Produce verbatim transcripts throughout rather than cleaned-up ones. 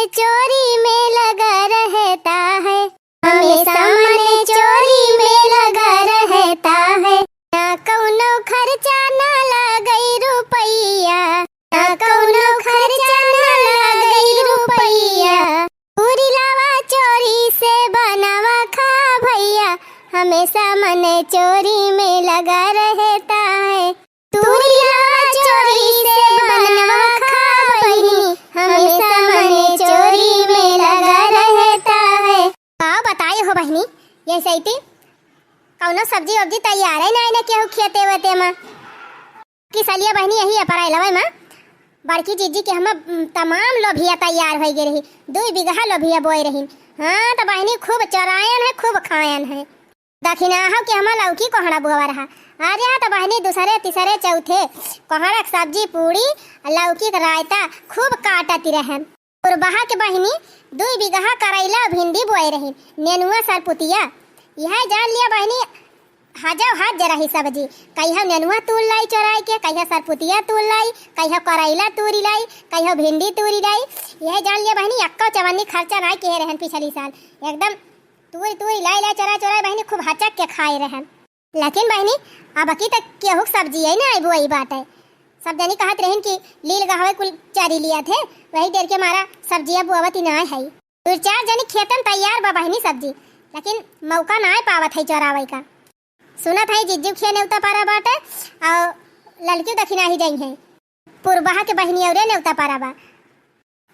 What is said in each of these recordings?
चोरी में लगा रहता है, हमेशा मन चोरी में लगा रहता है। ना कौनो खर्चा ना लागई रुपैया, ना कौनो खर्चा ना लागई रुपैया। तूरी लावा चोरी से बनावा खा भैया, हमेशा मन चोरी में लगा रहता है। तूरी लावा चोरी से बनवा खा बहिनी, हमेशा मन चोरी में लगा रहता है। का बताई हो बहिनी, ये सैती कौनो सब्जी वब्जी तैयार है ना, ना केहू खेते वेते में। कि सलिया बहिनी यही अपराइलवे में बड़की जीजी के हम, उम, तमाम लोभिया तैयार होइ गए रही, दुई बीघा लोभिया बोए रही। हाँ, तो बहिनी खूब चोरायन है, खूब खायन है। दखिनाहो के हमार लौकी कोहड़ा बोआ रहा। अरे हाँ, तो बहिनी दूसरे, तीसरे, चौथे कोहड़ा के सब्जी, पूड़ी, लौकी के रायता खूब काटत रहन। पुरबहा के बहिनी दुई बीघा करैला, भिंडी बोए रही, नेनुआ, सरपुतिया। यह जान लिया बहिनी, हजौ हज रही सब्जी। कहियो नेनुआ तूल लाई चोराई के, कहियो सरपुतिया तूल लाई, कहियो करैला तूरी लाई, कहियो भिंडी तूरी लाई। यह जान लिया बहिनी, एक्को चवन्नी खर्चा नाई किहे रहन पिछली साल। एकदम तूरी, तूरी, लाई, लाई, चोराई, चोराई बहिनी खूब हचक के खाए रहन। लेकिन बहिनी, अब की तक केहू के सब्जी है ना आई बुआई बाटे। सब जनी कहत रहन कि लील गहवे कुल चरी लिया थे, वही डर के मारा सब्जिया बुआवत ही ना है। दो चार जनी खेतन तैयार बा बहिनी सब्जी, लेकिन मौका ना पावत है चोरावे का। सुनत है जिज्जू खिया नेवता पारा बाटे, और ललकी दखिना ही जाई है। पुरबहा के बहिनी औरे नेवता पारा बा।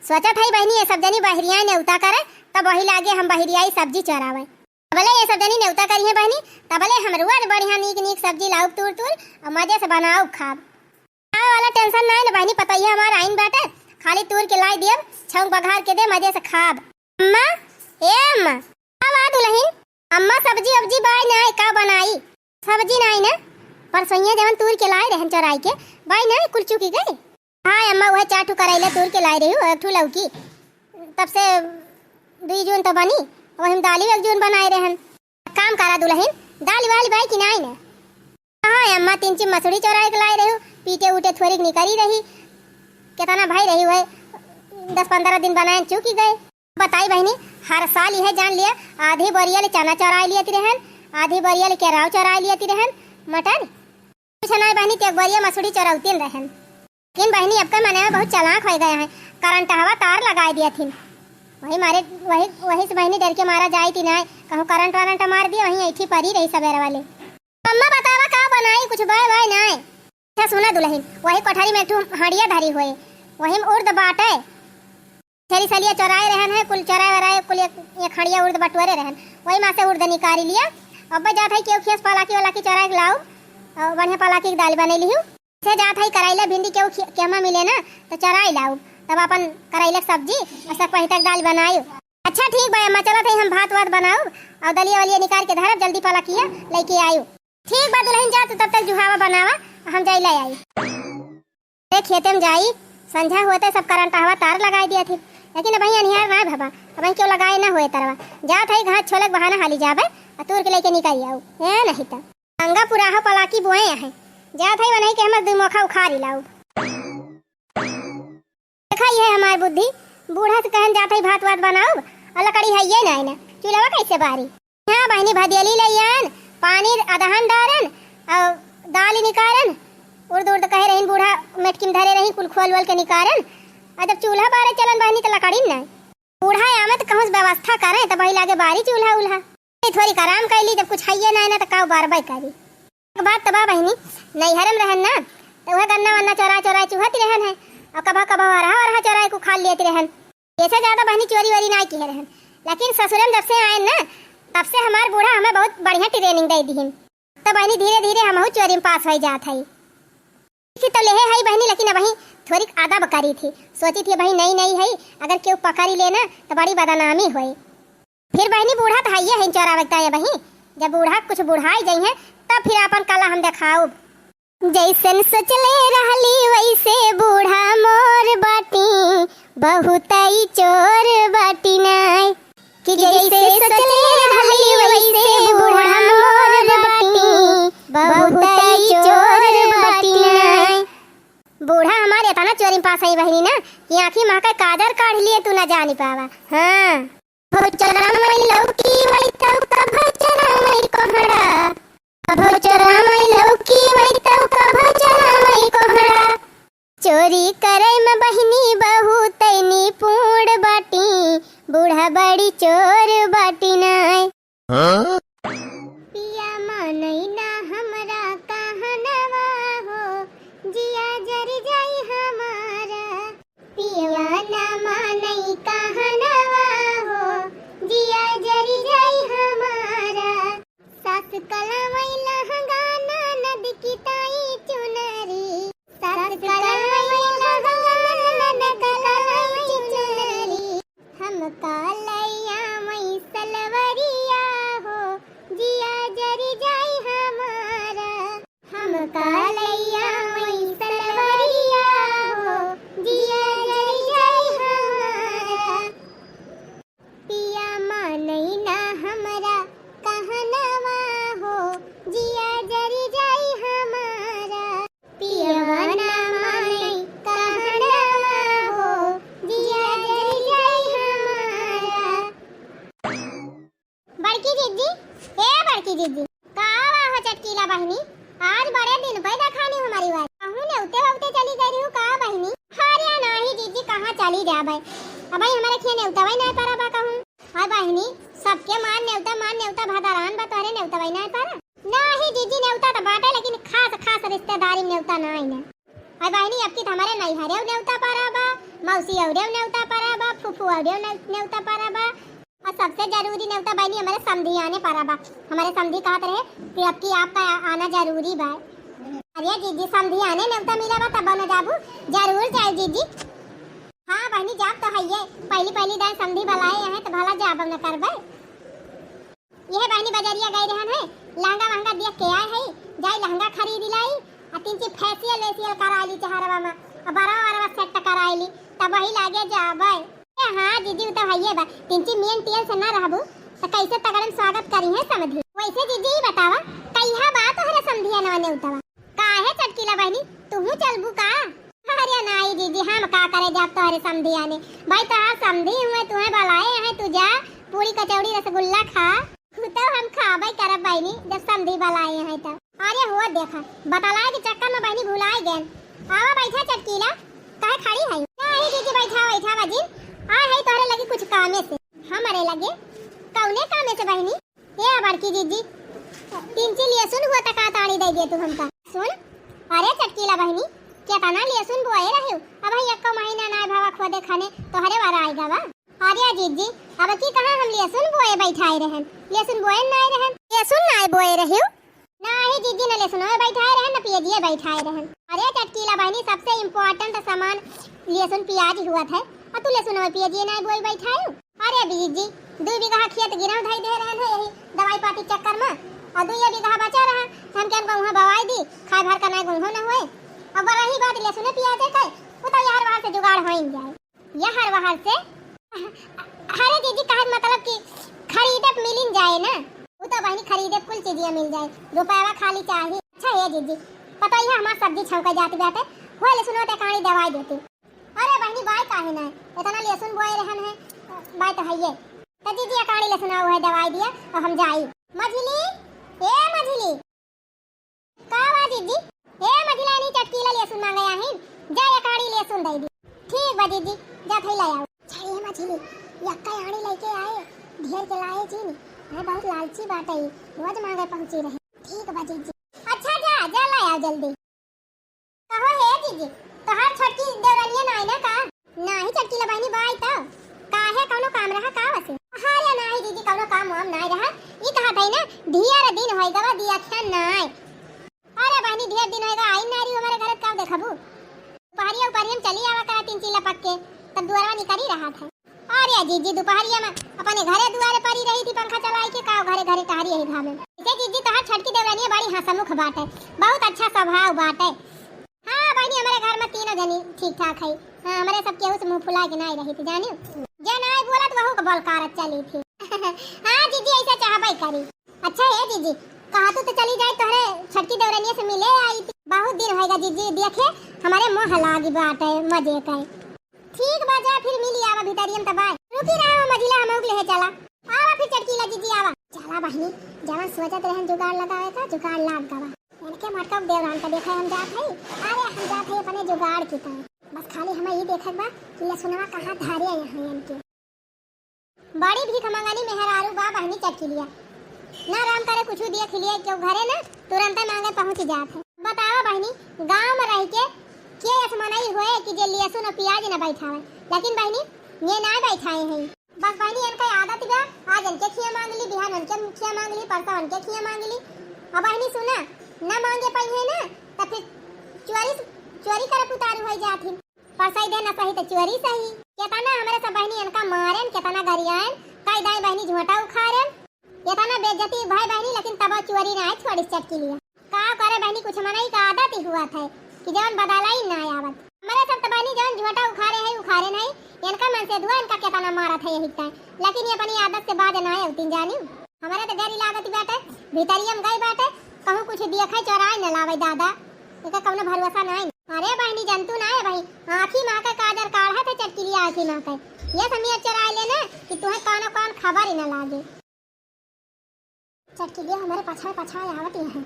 सोचत हई बहिनी, ये सब जनी बहरिया नेवता करे, तब वही लागे हम बहरियाई सब्जी चोरावे। तबले ये सब जनी नेवता करी है बहिनी, तबले हम रुआ बढ़िया नीक नीक सब्जी लाउब तूर तूर और मजे से बनाउब खाब। खावे वाला tension नाई न बहिनी, पतोहिया हमार आइन बाटे, खाली तूर के लाई दियब, छौंक बघार के दे, मजे से खाब। अम्मा, ए अम्मा, का बा दुलहिन? अम्मा सब्जी उब्जी बाय नाई, का बनाई? सब्जी नाई न, परसोइया जवन तूर के लाए रहन चोराई के, बाय नाई, कुल चुकी गए। हाँ अम्मा, वह चार ठो करैला तूर के लाए रही हो, एक ठो लौकी। तब से दुई जून तो बनी, वही में दाली एक जून बनाए रहन। काम करा दुलहिन, दाल वाल बाई कि नाई न? हाँ अम्मा, तीन ची मसूरी चोराए के लाए रही हो, पीटे उटे थोड़ी निकरी रही, कितना भाई रही हुए, दस पन्द्रह दिन बनाए चुकी गए। बताई बहिनी, हर साल यह जान लिया, आधी बोरिया ले चना चोराए लियत रहन, आधी बोरिया ले केराव चोराए लियत रहन, मटर। कुछ नाई बहिनी, ते एक बोरिया मसूरी चोरौतिन रहन। लेकिन बहिनी, अब के मनवा बहुत चालाक होइ गया है, करंट हवा तार लगाए दिया थिन। वही मारे, वही, वही से बहिनी डर के मारा जाई थी नाई, कहूँ करंट वरंट मार दिया, वहीं ऐठी परी रही सबेरे वाले। अम्मा बतावा का बनाई, कुछ बाय बाय नाई। अच्छा सुना दुलहिन, वही कोठरी में एक ठो हंडिया धरी हुए, वही में उर्द बाटे। छेरी सलिया चोराए रहन है, कुल चोराए वराए, कुल एक, एक हंडिया उर्द बटोरे रहन। वही मा से उर्द निकारी लिया। अब जात है केहू खेस पालाकी वालाकी चोराए के लाउब, और बढ़िया पालाकी के दाल बने लिहू। से जात है करैला भिंडी केहू खे-, केहमा मिले ना, तो चोराए लाउब। तब अपन करैला के सब्जी और सब पहिता के दाल बनायू। अच्छा ठीक बा अम्मा, चलत है हम भात वात बनाउब और दलिया वलिया निकाल के धरब, जल्दी पालाकिया लेके आयू। ठीक बा दुलहिन, जा तू तब तक जुहावा बनावा, हम जाई ले आई। अरे खेते में जाई, संझा होते सब करंट हवा तार लगाई दिया थी, लेकिन अबहीं अनिहार ना भवा, अबहीं केहू लगाए ना होए तरवा। जात है घास छोले के बहाना हाली जाबे, आ तूर के लेके निकल आऊ। ए नहीं त गंगा पुराहो पलाकी बोए आहे, जात है वनही के हमर दुई मोखा उखारी लाऊ। देखा, ये हमार बुद्धि, बूढ़ा से कहन जात है भात वात बनाउब, और लकड़ी है ये नाई ना, चूल्हा कैसे बारी? हाँ बहिनी, भदेली लइयन, पानी अदहन डारन, और दाल निकारन, उर्द उर्द कहे रहिन बूढ़ा मेटकी में धरे रही, कुल खोल वोल के निकारन, और जब चूल्हा बारे चलन बहिनी तो लकड़ी नाई। बूढ़ा आवे तो कहूँ से व्यवस्था करे, तो वही लागे बारी चूल्हा उल्हा। ये थोड़ी आराम कैली, जब कुछ है ये नाई ना तो काऊ बारबे करी। एक बात तो बा बहिनी, नैहर में रहन ना, तो वह गन्ना वन्ना चोरा चोरा चुहत रहन है, और कभा कभा अरहा अरहा चोरा को खा लेत रहन। ऐसे ज्यादा बहिनी चोरी वोरी ना किहे रहन, लेकिन ससुरे में जब से आए ना, तब से हमार बूढ़ा हमें बहुत बढ़िया training दे दीहिन। तो बहिनी धीरे धीरे हमहू चोरी में पास हो जात है। सीखी तो लेहे है बहिनी, लेकिन अबही थोड़ी अदब करी थी, सोची थी अबही नई नई है, अगर केहू पकड़ी लेना तो बड़ी बदनामी होए। फिर बहिनी बूढ़ा तो हइये है चोरावे के ताई बही, जब बूढ़ा कुछ बुढ़ाई जाई है तब फिर आपन कला हम देखाउब। जैसन सोचले रहली वैसे बूढ़ा मोर बाटी, बहुत ही चोर बाटी नाय। कि जैसे सोचले रहली वैसे बूढ़ा मोर बाटी, बहुत ही चोर बाटी नाय। बूढ़ा हमार एतना चोरी पास है बहिनी ना कि आँखी महके काजर काढ़ लिए तू ना जानी पावा। हाँ। भौचरा मई लौकी वई तौ का भौचरा मई कोहड़ा। भौचरा मई लौकी वई तौ का भौचरा मई कोहड़ा। चोरी करे में बहिनी बहुत निपुण बाटी, बूढ़ा बड़ी चोर बाटी नाय। हाँ? पिया मानई ना हमरा कहनवा हो, जिया जरि जाई हमारा। पियवा ना मानई कहनवा हो, जिया जरि जाई हमारा। सास कलवई लहंगा ननद की ताई चुनरी, सास कलवई लहंगा ननद की ताई चुनरी। हमका लैया मई सलवरिया हो, जिया जरि जाई हमारा। हमका लैया मई सलवरिया हो, जिया जरि जाई हमारा। पिया मानई ना हमरा कहनवा हो, जिया जरि जाई हमारा। पियवा ना मानई कहनवा हो, जिया जरि जाई हमारा। बड़की जिज्जी, ए बड़की जिज्जी, का हुआ हो चटकीला बहिनी? आज बड़े दिन पे देखानी हमारी बात। कहूँ नेवते ववते चली गई रहू का बहिनी? अरे नाही जिज्जी, कहाँ चली जाबे? अबही हमारे खिया नेवतवई नाय परा बा कहूँ। हाय बहिनी, सबके मान नेवता, मान नेवता भदरान बा, तोहरे नेवतवई नाय परा। नाही जिज्जी, नेवता तो बाटे, लेकिन खास, खास रिश्तेदारी नेवता नाय ने। हाय बहिनी, अब की तो हमारे नैहरे नेवता परा बा, मौसी औरे नेवता परा बा, फूफू औरे ने-, नेवता परा बा। और सबसे जरूरी नेवता बहिनी हमारे समधी आने परा बा। हमारे समधी कहत रहे कि अब की आपका आना जरूरी बा। अरे जिज्जी, समधी आने नेवता मिला बा तब न जाबू? जरूर जाए जिज्जी। हाँ बहिनी, जाब तो हइये, पहली पहली दाई समधी बुलाए हैं तो भला जाब न करबे। यह बहिनी बजरिया गई रहन है, लहंगा वहंगा देख के आए है, जाई लहंगा खरीद लाई, आ तीन ची facial वेशियल कराई ली चेहरवा में, आ बरवा वरवा set कराई ली, तब वही लागे जाबे। ए हाँ जिज्जी, उ तो हइये बा, तीन ची maintenance से ना रहबू, तो कैसे तगड़न स्वागत करी है समधी। वैसे जिज्जी, ई बतावा, कहिया बा तोहरे समधिया नवा नेवतवा? काहे चटकीला बहिनी, तुहू चलबू का? अरे नाई जिज्जी, हम का करे जाब तोहरे समधी आने? भाई तोहार समधी हुए, तुहे बुलाए हैं, तू जा, पूरी कचौड़ी रसगुल्ला खा। उ तो हम खाबे करब बहिनी, जब समधी बुलाए हैं तो। अरे हो देखा, बतलाए के चक्कर में बहिनी भुलाए गए। आवा बैठा चटकीला, काहे खड़ी है? नहीं जिज्जी, बैठा बैठा बजिन, आ है तोहरे लगे कुछ कामे से। हमरे लगे? कौने कामे से बहिनी? ए बड़की जिज्जी, तीन ची लहसुन हुआ त का ताड़ी दे दे तू हमका। सुन, अरे चटकीला बहिनी, केतना लहसुन बोए रहे, अब ही एको महीना नाय भवा खोदे खाने तोहरे वाला आएगा बा। अरे जिज्जी, अब की कहाँ हम लहसुन बोए बैठाए रहन, लहसुन बोए नाय रहन। लहसुन नाय बोए रहे? नाही जिज्जी, न लहसुन में बैठाए रहन, न पियजिए बैठाए रहन। अरे चटकीला बहिनी, सबसे important सामान लहसुन पियाज हुआ था, और तू लहसुन में पियजिए नाय बोए बैठाए। अरे जिज्जी, दुई बीघा खेत गिरव धई दे रहन है यही दवाई पाती चक्कर में, और दुई बीघा बचा रहा, हम केन को वहाँ बवाई दी, खाए भर का नाय गुंगो न हुए। अब रही बात लहसुन पियाज के, वो तो यार वहाँ से जुगाड़ हो ही जाए। यहर वहर से। अरे जिज्जी, कहत मतलब कि खरीदे मिलिन जाए ना। उ तो बहिनी खरीदे कुल चीजिया मिल जाए, रुपया खाली चाही। अच्छा हे जिज्जी, पता ही है हमार सब्जी छौंके जाती बाटे, हो लहसुन ते कानी दवाई देती। अरे बहिनी, बाय काहे ना, इतना लहसुन बोए रहन है, बाय तो है ये। तो जिज्जी, ये कानी लहसुन हुए दवाई दिया, तो हम जाई। मझली, ए मझली। का बा जिज्जी? ए मझिलानी, चटकीला लहसुन मांगे आहिन, जा एक आड़ी लहसुन दे दी। ठीक बा जिज्जी, जा थई ले आओ। अच्छा ए मझिली, यक्का आड़ी लेके आए, ढेर के लाए जिन, मैं बहुत लालची बाटे, रोज मांगे पहुंची रहे। ठीक बा जिज्जी। अच्छा जा, जा ले आओ जल्दी। कहो हे जिज्जी, तोहार छोटकी देवरानिया ना आई ना का? नाही चटकीला बहिनी, बाई तो। काहे, कौनो काम रहा का वसे? अरे नाही जिज्जी, कौनो काम वाम नाही रहा। ई कहा थई ना, ढेर दिन होई गवा दिया ख्यान नाय। अरे बहिनी, ढेर दिन होई गवा आई नारी हमारे घर, कब देखबू? पहरिया उपहरिया में चली आवा करा तीन चीला पक के, तब दुआरवा निकरी रहा था। अरे जिज्जी, दुपहरिया में अपने घरे दुआरे परी रही थी, पंखा चलाई के, का घरे घरे टहरी यही भावे। इसे जिज्जी, तोहार छोटकी देवरानिया बड़ी हंसमुख बाटे, बहुत अच्छा स्वभाव बाटे। हाँ बहिनी, हमारे घर में तीनों जनी ठीक ठाक है। हाँ, हमारे सब केहू से मुंह फुला के नाई रही थी, जानियो। जे नाई बोलत वहू को बलकारत चली थी। हाँ जिज्जी, ऐसा चाहबे करी। अच्छा हे जिज्जी, कहा तू तो चली जाए, तोहरे छोटकी देवरानिया से मिले आई थी। बहुत दिन होएगा जिज्जी, देखे हमरे मोह लागी बाटे मजे के। ठीक बा, जा फिर मिली आवा भितरियम त बाय। रुकी रहा, हम मझिला हमहू के लेहे चला। आवा फिर चटकीला जीजी आवा। चला बहिनी, जवन सोचत रहन जुगाड़ लगावे का, जुगाड़ लाग गवा। इनके मटका देवरान का देखे हम जात हई। अरे हम जात हई अपने जुगाड़ की तरह। बस खाली हमें ई देखे के बा कि लसुनवा कहाँ धरे यहाँ इनके। बड़ी भीख मंगनी मेहरारू बा बहिनी चटकीलिया। ना राम करे कुछ दिए खिलिए, क्यों घरे ना तुरंते मांगे पहुँच जात है। बतावा बहिनी, गाँव में रह के के अस मनई होए कि जे लहसुन और प्याज न बैठावे, लेकिन बहिनी ये ना बैठाए हैं। बस बहिनी इनका आदत बा, आज इनके खिया मांग ली, बिहान उनके खिया मांग ली, परसों उनके खिया मांग ली। अब बहिनी सुना, ना मांगे पाई है ना, तो फिर चोरी, चोरी करब उतारू हो जात ही। परसई दे न सही त चोरी सही। केतना हमरे सब बहिनी इनका मारेन, केतना गरियाएन, कई दाई बहिनी झोंटा उखारेन। एतना बेइज्जती भय बहिनी, लेकिन तब चोरी ना छोड़िस चटकीलिया। का करे बहिनी, कुछ मनई का आदत ही हुआ था कि जवन बदला ही ना आवत। हमरे सब त बहिनी जवन झोंटा उखारे है, उखारेन है, इनका मन से दुआ इनका केतना मारत है यही तय, लेकिन ये अपनी आदत से बाज ना आवतीन जानी। हमरे त डर लागत बाटे, भितरिया में गई बाटे, कहूँ कुछ देखे चोराए न लावे दादा, एका कौनो भरोसा नाई। अरे बहिनी, जंतु ना है भाई, आँखी माँ के काजर काढ़त है चटकीलिया आँखी माँ के, ये समिया चोराए लेना कि तुम्हें कानो कान खबर ही न लागे। चटकीलिया हमरे पछाए पछाए आवत ही है,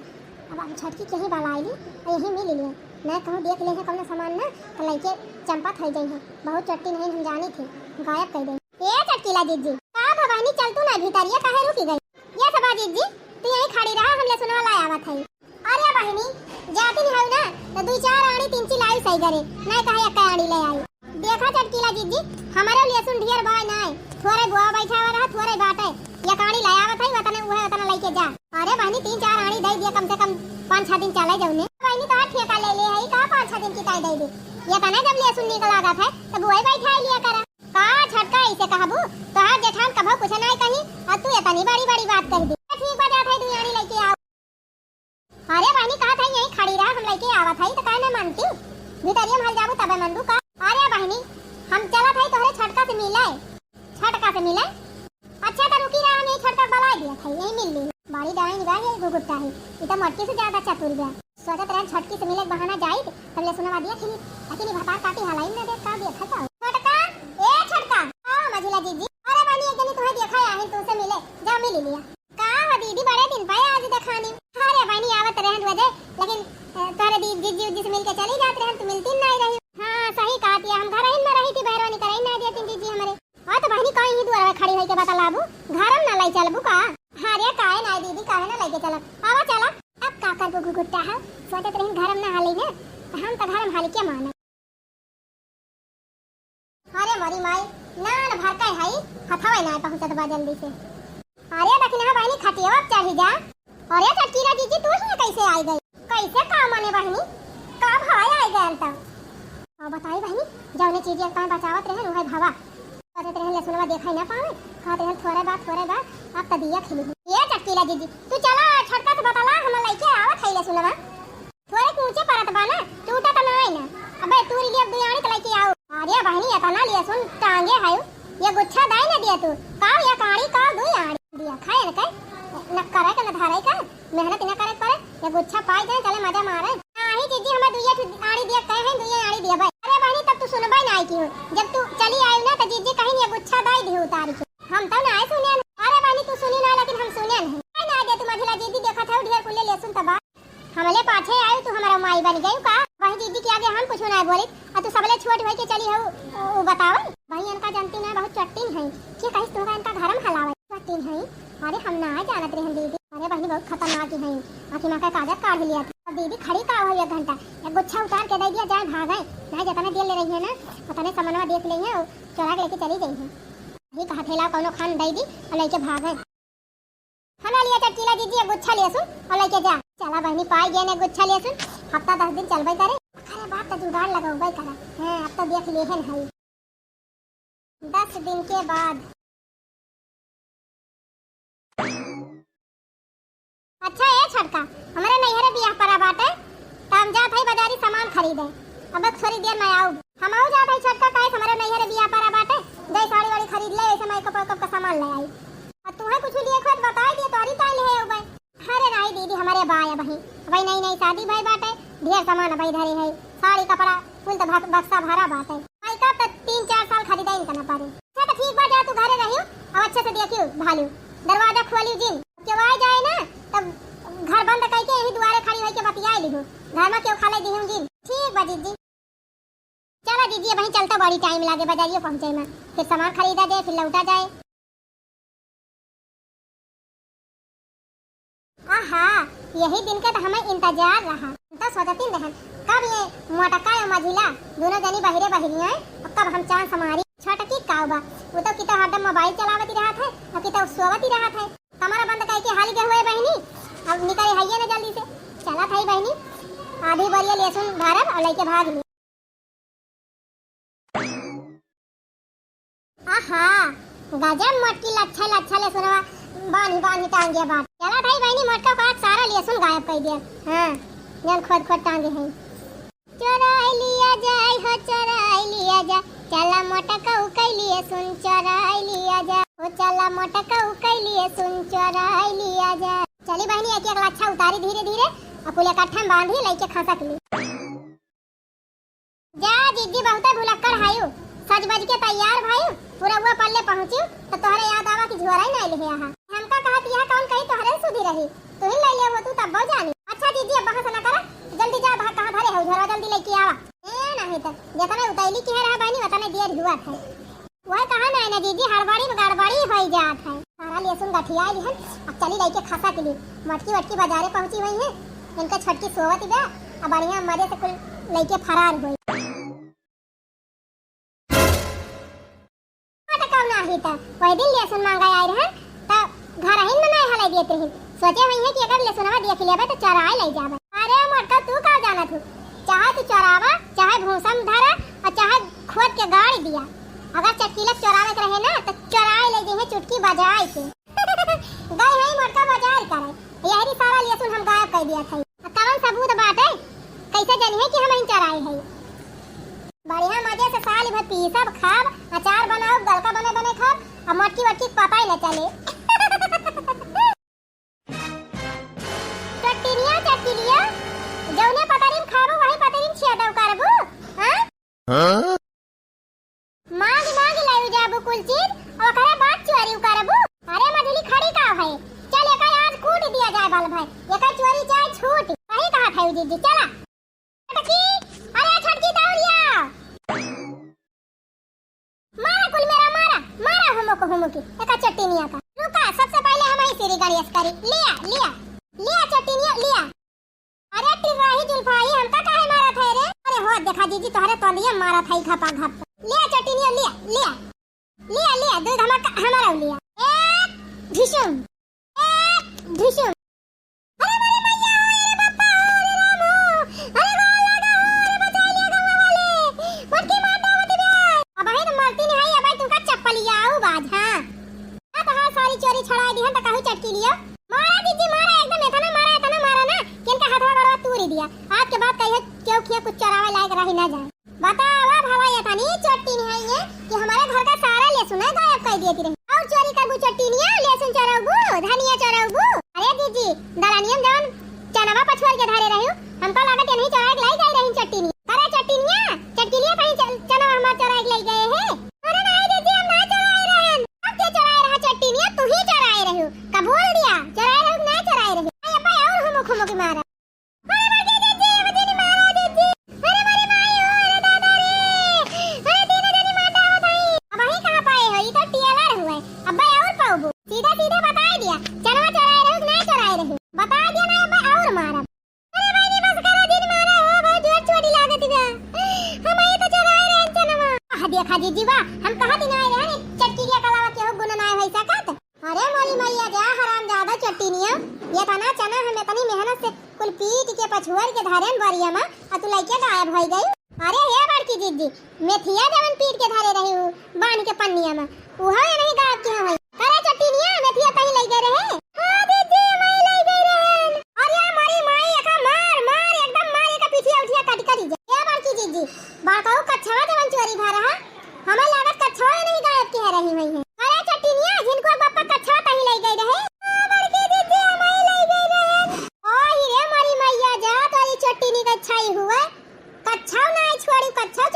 अब हम छटकी के ही बलाई ली और यही मिल लिए, न कहूँ देख ले है कौनो सामान ना तो लइके चंपत हो जाई है, बहुत चट्टी नहीं हम जानी थी, गायब कर दे। ए चटकीला जीजी, का भवानी चल तू ना भीतरिया काहे रुकी गई? ये सब जीजी, तू यहीं खड़ी रहा, हम लहसुनवा लाए आवत हई। अरे बहिनी, जातिन हऊ ना, तो दुई चार आड़ी तिनची लाई सही करे, नहीं कहे एक आड़ी ले आई। देखा चटकीला जीजी, हमारे लहसुन ढेर बाय नाय, थोरे बोआ बैठावा रहा, थोरे बाटे, एक आड़ी ले आवत हई, वतने उहे वतने लेके जा। अरे बहिनी, तीन चार आड़ी दे दिया, कम से कम पाँच छह दिन चले जाऊ ने। बहिनी, तोहार ठेका ले ले हई, का पाँच छह दिन की ताई दे दे? ये तने जब लहसुन निक लागत है, तो बोए बैठा लिया करा। का छटका ऐसे कहबू? तोहार जेठान कभो कुछ नाय कही, और तू इतनी बड़ी बड़ी बात कह दी। ठीक बा, जात है दुई आड़ी लेके आओ। अरे बहिनी, कहत है यहीं खड़ी रहा, हम लेके आवत है, तो काहे ना मानती? भीतरिया में हल जाबू तबे मनबू का? अरे बहिनी, हम चलत है तोहरे छटका से मिले, छटका से मिले। अच्छा, तो रुकी रहा, हम यही छटका बला दिया था, यही मिल ली। बड़ी डाइन बा, ये घुघुट्टा है, ये तो मोटकी से ज्यादा चतुर बा। सोचत रहन छटकी से मिले के बहाना जाइत, तब लहसुनवा दिया खिली, लेकिन ये भतार काटी हलाई ना दे, का दिया था का? छटका, ए छटका, आओ मझिला जीजी। अरे बहिनी, एक जनी तुम्हें देखा है, तुमसे मिले, जा मिल लिया। का हो दीदी, बड़े दिन पे आज देखानी। अरे बहिनी, आवत रहन रोजे, लेकिन, अ, तोहरे दी-, जीजी उजी से मिलके चली जात रहन, तू मिलती नहीं रही। हाँ, सही कहत है, हम घर में रही थी, बहरवा निकरई नहीं देती जीजी हमरे। हाँ, तो बहिनी, कहीं ही दुआर में खड़ी होई के बतलाबू, घर में ना लाई चलबू का? अरे, काहे ना दीदी, काहे ना लेके चलब? आवा चला। अब का करबू घुघुट्टा है, सोचत रही घर में ना हाली ना, तो हम तो घर में हाली के माने। अरे मोरी माई, नान भर के हई, हथवे ना पहुँचत बा जल्दी से। अरे दखिनहा बहिनी, खटिया पर चढ़ी जा। अरे चटकीला जीजी, तू ही कैसे आई गई? कैसे का माने बहिनी, का भाई आई गए तब? और बताई बहिनी, जौने चीज एक पाए बचावत रहे, उहे भवा। कहत रहे लहसुनवा देखे ना पावे, कहत रहे थोड़े बा, थोड़े बा, अब त दिया खिली। ये चटकीला जीजी, तू चला छटका से बतला, हम लेके आवत है लहसुनवा। थोड़े ऊंचे परत बा ना, टूटा त नाई ना। अबे तू लिए दुई आड़ी त लेके आओ। अरे बहिनी, इतना लहसुन टांगे है, ये गुच्छा दाई ना दिया तू। का ये काड़ी का दुई आड़ी दिया खाए न के? न करे के न धरे के, मेहनत न करे के पड़े, ये गुच्छा पाई जाए, चले मजा मारे। नाही जीजी, हमें दुइया ठो आड़ी दिया कहे हैं, दुइया आड़ी दिया भाई। अरे बहिनी, तब तू सुनबे नाई की हो। जब तू चली आई ना, तो जीजी कहीं ये गुच्छा दाई दी उतार के। हम तो नाई सुने। अरे बहिनी, तू सुनी ना, लेकिन हम सुने नहीं। आई ना दे तू मझिला जीजी, देखत है ढेर कुल्ले लहसुन तबा। हमले पाछे आयु, तू हमारा माई बन गयु का? वही दीदी के आगे हम कुछ ना बोली, आ तू सबले छोट होई के चली हऊ, उ बतावन। वही इनका जानती ना, बहुत चट्टिन है। के कहिस तुमका इनका घर में हलावे? चट्टिन है? अरे हम ना जानत रहन दीदी। अरे बहनी बहुत खतरनाक ही है। आखिर माँ का कागज काढ़ लिया था। अब दीदी खड़ी का हो एक घंटा, एक गुच्छा उतार के दे दिया, जाए भागे। नहीं जतने देर ले रही है ना, उतने समनवा देख ले है, चोरा के लेके चली गई है। यही कहा थैला कौनो खान दे दी और लेके भागे। हमें लिया चटकीला जीजी एक गुच्छा लहसुन और लेके जा। चला बहनी, पाई गए ने गुच्छा लहसुन, हफ्ता दस दिन चलबे करे। अरे बात तो जुगाड़ लगौबे करा। हाँ, अब तो देख लेहन है। दस दिन के बाद। अच्छा ए छोटका, हमरे नैहरे बियाह परा बाटे, त हम जात हई बाजारी सामान खरीदे। अब थोड़ी देर में आऊ। हमहू जात हई छोटका, काहे से हमरे नैहरे बियाह परा बाटे, जाई साड़ी वाड़ी खरीद ले, ऐसे मेकअप वेकअप का सामान ले आई। और तुम्हें कुछ लिए खोत बताई दिए, तोरी ताई ले आऊ भाई। अरे नाही दीदी, हमरे बाय अबही, अबही नई नई शादी भई बाटे, ढेर सामान अबही धरे है। साड़ी कपड़ा कुल त भक-, बक्सा भरा बाटे। Makeup त तीन चार साल खरीदा इनका ना पड़े। अच्छा त ठीक बा, जा तू घरे रहियो, अब अच्छे से देखियो भालियो, दरवाजा खोलियो जिन, केहू आ जाए ना तब घर बंद कइके यही दुआरे खड़ी होइके बतियाए लिहो, घर में केहू खाले दिहूँ जिन। ठीक बा जीजी। चला जीजी, अबहीं चलता, बड़ी time लागे बजारियो पहुँचे में, फिर सामान खरीदा जाए, फिर लौटा जाए। आहा, यही दिन के त हमें इंतजार रहा। हम त सोचतिन रहन, कब ये मोटका या मझिला दोनों जनी बहिरे बहिरी हैं, और कब हम चांस मारी। छोटकी काऊ बा, वो तो किता हरदम mobile चलावत ही रहत है, और किता सोवत ही रहत है। कमरा बंद कइके हाली के हुए बहिनी, अब निकले हइये ना जल्दी से। चलत हई बहिनी, आधी बोरिया लहसुन भरब और लइके भाग ली। आहा, गजब मोटकी लच्छा लच्छा लहसुनवा बांधी बांधी टांगे बाटे। चलत हई बहिनी, मोटका का सारा लहसुन गायब कइ दिया। हाँ, जौन खोद खोद टांगे है। चोराई लिया जाए हो, चोराई लिया जाए, चला मोटका उकई लिए सुन, चोराई लिया जाए हो, चला मोटका उकई लिए सुन, चोराई लिया जाए। चली बहिनी, एक एक लच्छा उतारी धीरे धीरे, और कुल इकट्ठा में बांधी लइके खसक ली। जा जीजी, बहुते भुलक्कड़ हायु, सज बज के तैयार भायु, पुरौआ पल्ले पहुँचिउ, त तोहरे याद आवा कि झोरा ही नाई लिहे आहा। हमका कहत यह कौन कही तोहरे सुधी रही, तू ही ले ले हो तू तब जानी। अच्छा जीजी, अब बहस न करा, जल्दी जा, बहा कहाँ धरे हो झोरा, जल्दी लेके आवा। ए नहीं त, जितने उतैली के रहा बहिनी, उतने देर हुआ था। वह कहा ना, ना जीजी, हड़बड़ी में गड़बड़ी होई जात है। सारा लहसुन गठिया लिहन, अब चली लइके खसक ली। मोटकी वटकी बजारे पहुँची हुई है, इनका छोटकी सोवत बा, अब बढ़िया मजे से कुल लइके फरार हुई। तो कौन आही त, वही दिन लहसुन मांगा आई रहन, त घर ही में नहीं हलाई देत रही। सोचे हुई है कि अगर लहसुनवा देख लेबे तो चोराए ले जाबे। अरे मोटका, तू का जानत हो, चाहे तू चोरावा, चाहे भूसा में धरा, और चाहे खोद के गाड़ दिया। अगर चटकीला चोरावे के रहे ना, तो चोराए ले जइहे चुटकी बजाए के। गई है मोटका बाजार करे, यही सारा लहसुन हम गायब कर दिया था। अब कवन सबूत बाटे, कैसे जनिहे कि हम ही चोराए है? बढ़िया मजे से साल भर पीसब, खाब, अचार बनाओ, गलका बने बने खाब, अब मोटकी वटकी के पता ही न चले। चट्टिनिया, चट्टिनिया, जौने पतरी में खाबो, वही पतरी में छेदव करबू, हाँ? हाँ? मांग मांग लायू जाबू कुल चीज, ओकरे बाद चोरी करबू। अरे मझली खड़ी का है, चल एकर आज कूट दिया जाए बल भाई, एकर चोरी चाहे छूट, वही कहा था जीजी, चला। छोटकी, अरे छोटकी दौड़िया। मारा कुल मेरा, मारा, मारा हुमुक हुमुकी, एका चट्टिनिया का। रुका, सबसे पहले हम ही सिरी गणेश करी। लिया, लिया, लिया चट्टिनिया, लिया। अरे टिर्राही जुल्फाई, हमका काहे मारत है रे? अरे हो देखा जीजी, तोहरे तोलिया मारत है घपा घप। लिया चट्टिनिया, लिया, लिया। लिया, लिया, दू धमाका हमारा लिया। एक ढिशुम। ए, ढिशुम। अरे मोरे मैया हो, अरे बापा हो, अरे राम हो, अरे गोर लागा हो, अरे बचाई लिया गंगा वाले, मटकी मार दो मत बे। अबहिन मरती नहीं है, अबहिन तुमका चप्पलियाऊ बाज, हाँ। ना तो हाँ, सारी चोरी छड़ाई दी है, तो कहू चटकी लियो। मारा जीजी, मारा, एकदम इतना मारा, इतना मारा ना, कि इनका हथवा गोड़वा तूरी दिया। आज के बाद कहियो केहू खिया कुछ चोरावे लायक रही ना जाए। बतावा भवा, ये तनी चट्टिन है ये कि हमारे घर का सारा लहसुन है गायब कर दिए रही। और चोरी करबू चट्टिनिया, लहसुन चोरबू, धनिया चोरबू। अरे जीजी, दलानियम जवन चनवा पछुआर के धरे रही, हमको लागत ये नहीं चोराए के लाई गई रही चट्टिनिया। अरे चट्टिनिया, चटकिलिया कहीं चल-, चनवा हमार चोराए के लाई गए है। अरे नहीं जीजी, हम ना चोराए रहन। अब के चोराए रहा चट्टिनिया, तू ही चोराए रही। कबूल दिया, चोराए रही, ना चोराए रही। अरे अब्बा और हुमुक हुमुक मारा। अरे बड़की जीजी, अब जिन मारा जीजी। अरे मोरी माई हो, अरे दादा रे। अरे तीनों जनी माता हो भाई। अबही कहाँ पाए हो, ई तो टेलर हुए। अब्बे और पाउबू। सीधा सीधा बताए दिया। चनवा चोराए रहू कि ना चोराए रहू? बताए दिया ना अब्बे और मारब। अरे बहिनी बस करा, जिन मारा हो, बहुत जोर चोटी लागत बा। हम ई तो चोराए रहन चनवा। आह देखा जीजी बा, हम कहा दिन आए रहन, चटकिलिया के अलावा केहू गुण ना होई सकत। अरे मोरी मैया जा हरामजादा चट्टिनिया, ये तना चना हम इतनी मेहनत से कुल पीट के पछुअर के धरेन बरिया में, आ तू लइके गायब होई गई। अरे हे बड़की जीजी, मेथिया जवन पीट के धरे रही हूँ बांध के पन्निया में, उहो ये नहीं गायब किया होई। अरे चट्टिनिया, मेथिया तही लइके रहे। हाँ जीजी, मैं लइके रहन। अरे मोरी माई, एका मार, मार, एकदम मार, एका पीठिया उठिया कट करी जा। हे बड़की जीजी, बड़काऊ कच्छवा जवन चोरी भा रहा, हमें लागत कच्छवा नहीं गायब के रही हुई है। अरे चट्टिनिया, झिनको बापा कच्छवा तही लई गई रहे। हाँ, बड़की दीदी, हमें लई गई रहे। ओ हीरे मोरी मैया जा, तोरी चट्टिनी का छाई हुआ। कच्छा आओ ना, आई छोड़ी, कच्छा